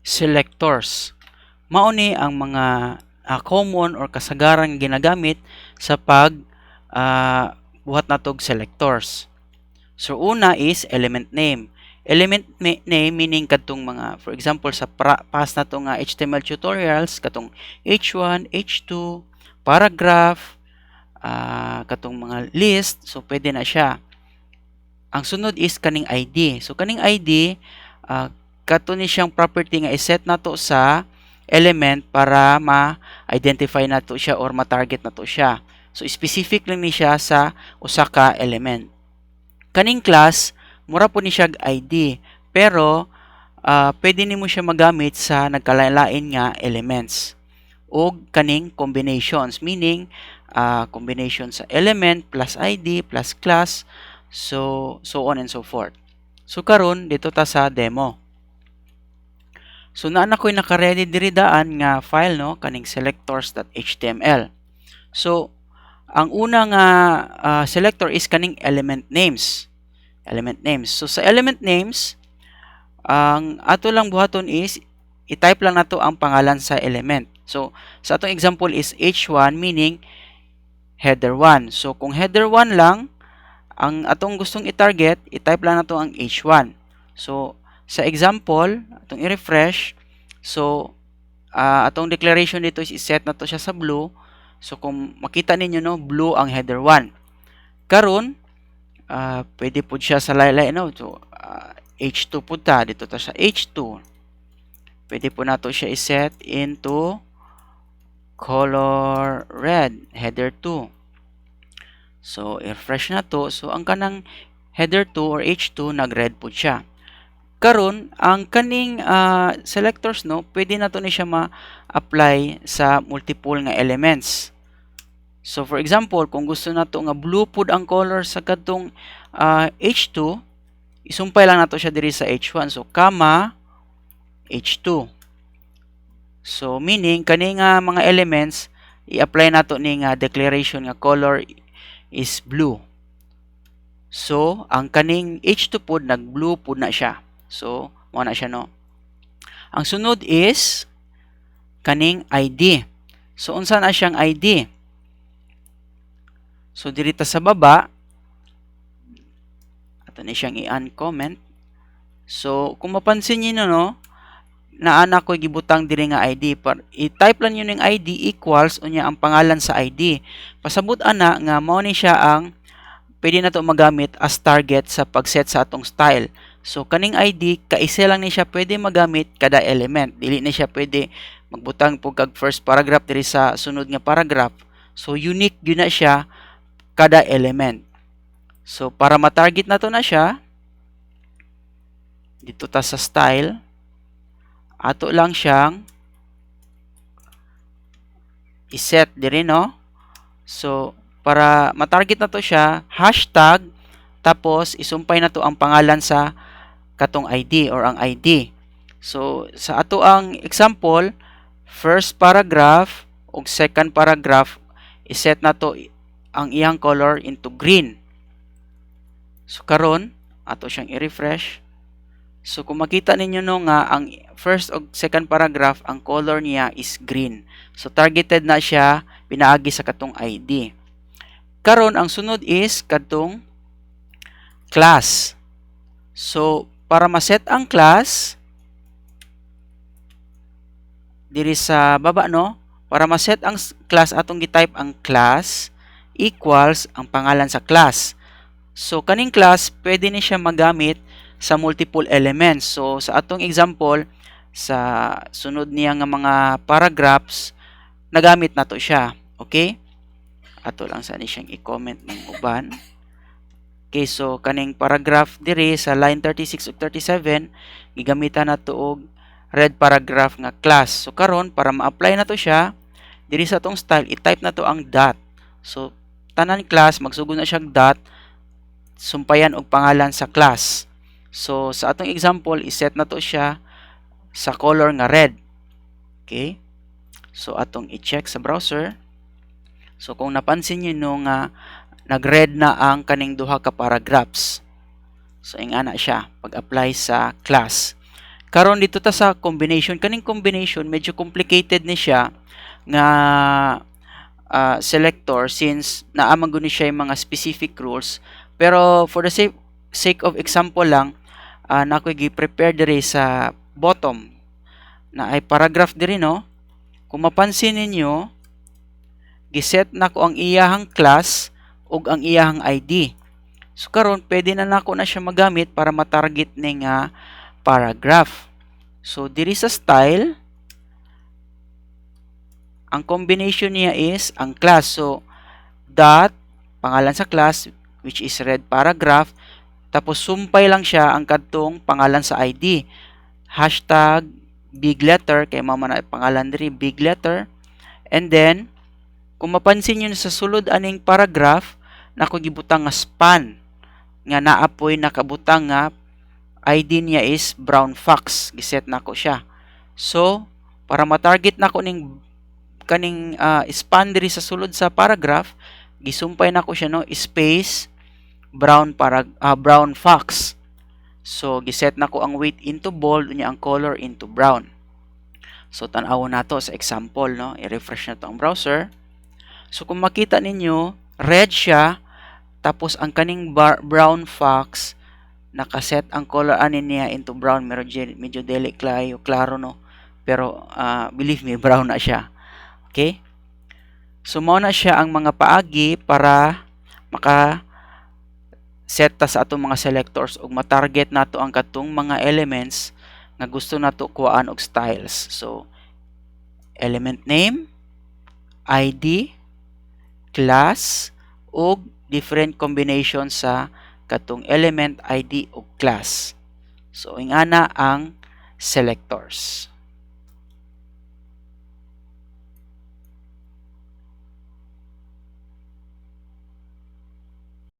Selectors. Mao ni ang mga common or kasagaran ginagamit sa pag buhat natog selectors. So una is element name. Element name meaning kadtong mga, for example, sa past nato nga HTML tutorials, katong H1, H2, paragraph, katong mga list, so pwede na siya. Ang sunod is kaning ID. So kaning ID, kato ni siyang property nga i-set nato sa element para ma-identify nato siya or ma-target nato siya. So specific lang ni siya sa usa ka element. Kaning class, mura po ni siya ID, pero pwede nimo siya magamit sa nagkalain nga elements o kaning combinations, meaning combination sa element plus ID plus class, so on and so forth. So karon dito ta sa demo. So naa na ko'y naka-ready diri daan nga file, no, kaning selectors.html. So ang una nga selector is kaning element names. Element names. So sa element names, ang ato lang buhaton is i-type lang nato ang pangalan sa element. So sa atong example is h1, meaning header 1. So kung header 1 lang ang atong gustong i-target, i-type lang nato ang h1. So sa example, atong i-refresh. So atong declaration dito is i-set nato siya sa blue. So kung makita ninyo, no, blue ang header 1. Karon, pwede pud siya sa laylay, no. So h2 pud ta, dito ta sa h2. Pwede po nato siya i-set into color red, header 2. So i-refresh na to. So ang kanang header 2 or h2, nag-red pud siya. Karon, ang kaning selectors, no, pwede nato ni siya ma-apply sa multiple nga elements. So for example, kung gusto nato nga blue pud ang color sa kadtong H2, isumpay lang nato siya diri sa H1. So comma H2. So meaning kani nga mga elements, i-apply nato ni nga declaration nga color is blue. So ang kaning H2 pud, nag-blue pud na siya. So mao na siya, no. Ang sunod is kaning ID. So unsa na siyang ID? So diri ta sa baba, ato ni siyang i-uncomment. So kung mapansin niyo, no, naa na ko gibutang diri nga ID. Par i-type lang yun yung ID equals unya ang pangalan sa ID. Pasabot ana nga mao ni siya ang pwede nato magamit as target sa pag-set sa atong style. So kaning ID, kaisa lang ni siya pwede magamit kada element. Dili ni siya pwede magbutang pud kag first paragraph diri sa sunod nga paragraph. So unique gyud na siya kada element. So para ma-target nato na siya, dito ta sa style, ato lang siyang i-set diri, no. So para ma-target nato siya, hashtag, tapos isumpay nato ang pangalan sa katong ID or ang ID. So sa ato ang example, first paragraph ug second paragraph, i-set nato ang iyang color into green. So karon ato siyang i-refresh. So kung makita ninyo, no, nga ang first ug second paragraph, ang color niya is green. So targeted na siya pinaagi sa katong ID. Karon ang sunod is kadtong class. So para ma-set ang class diri sa baba, no, para ma-set ang class, atong gi-type ang class equals ang pangalan sa class. So kaning class, pwede ni siya magamit sa multiple elements. So sa atong example, sa sunod niya nga mga paragraphs, nagamit nato siya. Okay? Ato lang sa ni siyang i-comment ng uban. Okay, so kaning paragraph diri sa line 36 ug 37, gigamitan nato og red paragraph nga class. So karon, para ma-apply nato siya diri sa atong style, i-type nato ang dot. So tanan class magsugod na siyang dot, sumpayan og pangalan sa class. So sa atong example, i-set nato siya sa color nga red. Okay? So atong i-check sa browser. So kung napansin niyo, no, nga nag-red na ang kaning duha ka paragraphs. So ingana siya pag-apply sa class. Karon, dito ta sa combination. Kaning combination, medyo complicated ni siya nga selector since naa man gud ni siya yung mga specific rules. Pero for the sake of example lang, na ako'y gi-prepare diri sa bottom na ay paragraph diri, no? Kung mapansin ninyo, giset nako ang iyahang class ug ang iyahang ID. So karon, pwede na nako na siya magamit para matarget ni nga paragraph. So diri sa style, ang combination niya is ang class. So dot, pangalan sa class, which is red paragraph, tapos sumpay lang siya ang kadtong pangalan sa ID. #BigLetter kay mao man na pangalan diri, big letter. And then kung mapansin niyo, sa sulod aning paragraph nako gibutang nga span nga naa poy nakabutang nga ID niya is brown fox. Giset nako siya. So para matarget nako ning kaning span diri sa sulod sa paragraph, gisumpay nako siya, no, space brown fox. So giset nako ang weight into bold, unya ang color into brown. So tan-awon nato sa example, no? I-refresh nato ang browser. So kung makita ninyo, red siya, tapos ang kaning brown fox, nakaset ang color ani niya into brown. Medyo medyo dili klaro klaro, no, pero believe me, brown na siya. Okay, so mao na siya ang mga paagi para maka set ta sa atong mga selectors ug matarget nato ang katong mga elements nga gusto nato kuhaan og styles. So element name, ID, class ug different combination sa katong element ID ug class. So ingana ang selectors.